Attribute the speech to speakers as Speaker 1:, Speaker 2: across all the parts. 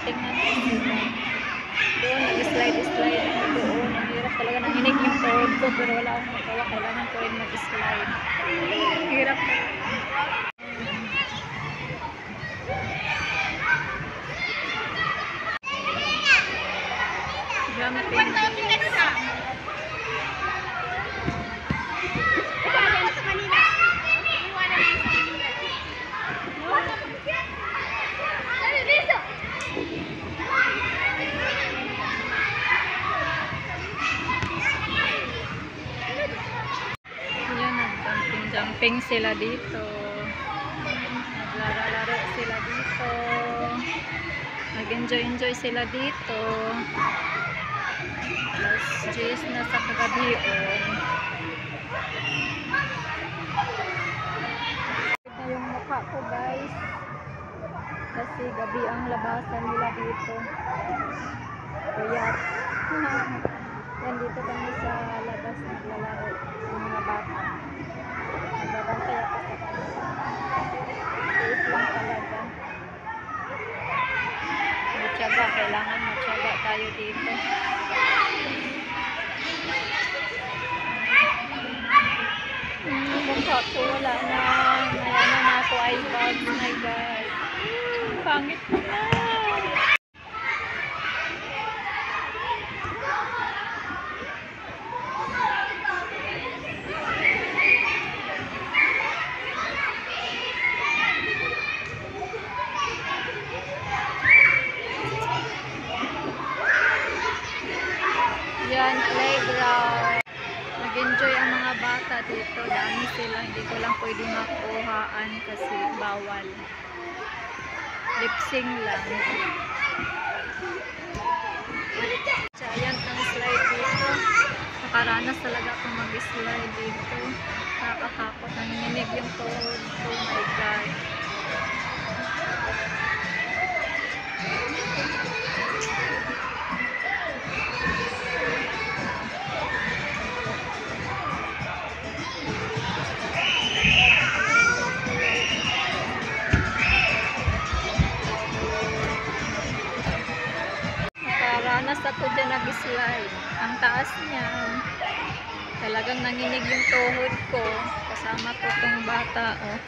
Speaker 1: Tingnan ko sila. Doon, nag-slide-slide ako doon. Ang hirap talaga. Nanginig yung tuhod ko pero wala akong magawa. Kailangan ko rin mag-slide. Hirap talaga. Jumping. Yan, nag-jumping-jumping sila dito. Naglalaro sila dito. Nag-enjoy-enjoy sila dito. 10 na sa kagabi. Ito yung mukha ko, guys. Kasi gabi ang labasan nila dito. Puyat. Yan, dito kami sa labas naglalaro ng mga bata. Nagbabantay ako sa kanila. Tiis lang talaga. Matyaga, kailangan matyaga tayo dito. Mukha ko wala na. Wala na ako eye bags. My God. Pangit na. Yan, playground. Nag-enjoy ang mga bata dito. Dami sila. Hindi ko lang pwede makuhaan kasi bawal. Lip-sync lang. Giant ang slide dito. Nakaranas talaga akong mag-slide dito. Nakakatakot. Nanginginig yung tuhod. Oh my God. Nakaranas ako dyan nag-slide. Ang taas niya. Talagang nanginig yung tuhod ko. Kasama ko tong bata. Oh.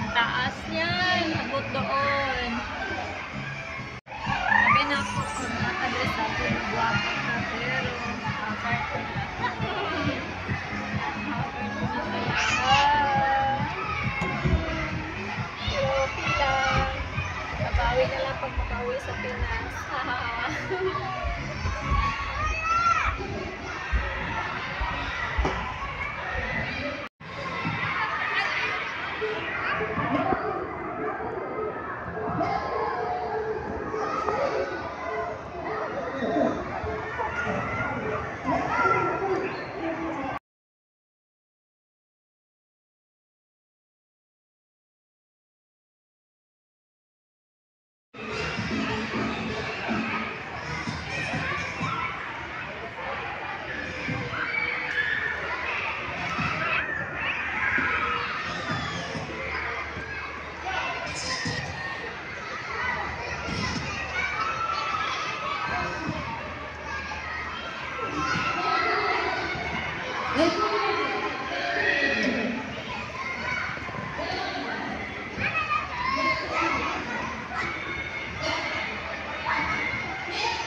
Speaker 1: Ang taas niyan. Abot doon. Sabi na ako, kung nakadress ako, nagwapo ka, pero haggard ko na. Haggard ko na talaga. Pero okay lang. Babawi na lang pag makauwi sa Pinas.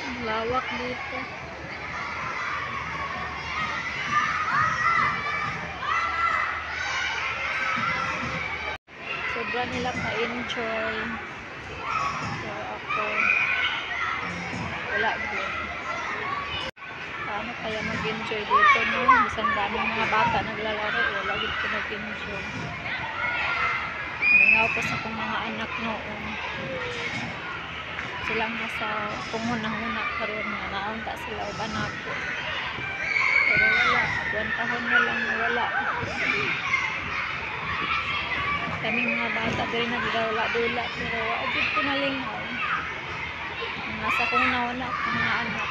Speaker 1: Ang lawak dito. Sobra nila ka-enjoy. Pero ako, wala din. Paano kaya mag-enjoy dito, no? Bisan daming mga bata naglalaro, wala gid ko nag-enjoy. Mingaw ko sa akong mga anak noon. Silang nasa punghuna-huna karon nga naunta sila uban ako. Pero wala, agwantahon na lang wala. Kaya Daming mga bata diri nagdula-dula pero wa jud ko nalingaw. Nasa kong nauna akong mga anak.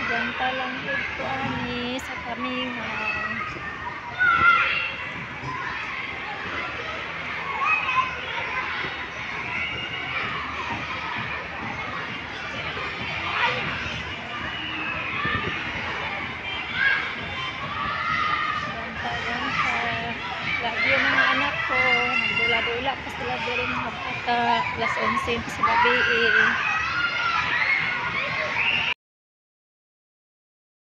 Speaker 1: Ganta lang jud ko ani sa kamingaw. Ganta, ganta. Lagi yung mga anak ko, nagdula-dula pa sila diri mga bata. Alas 11 pa sa gabi eh.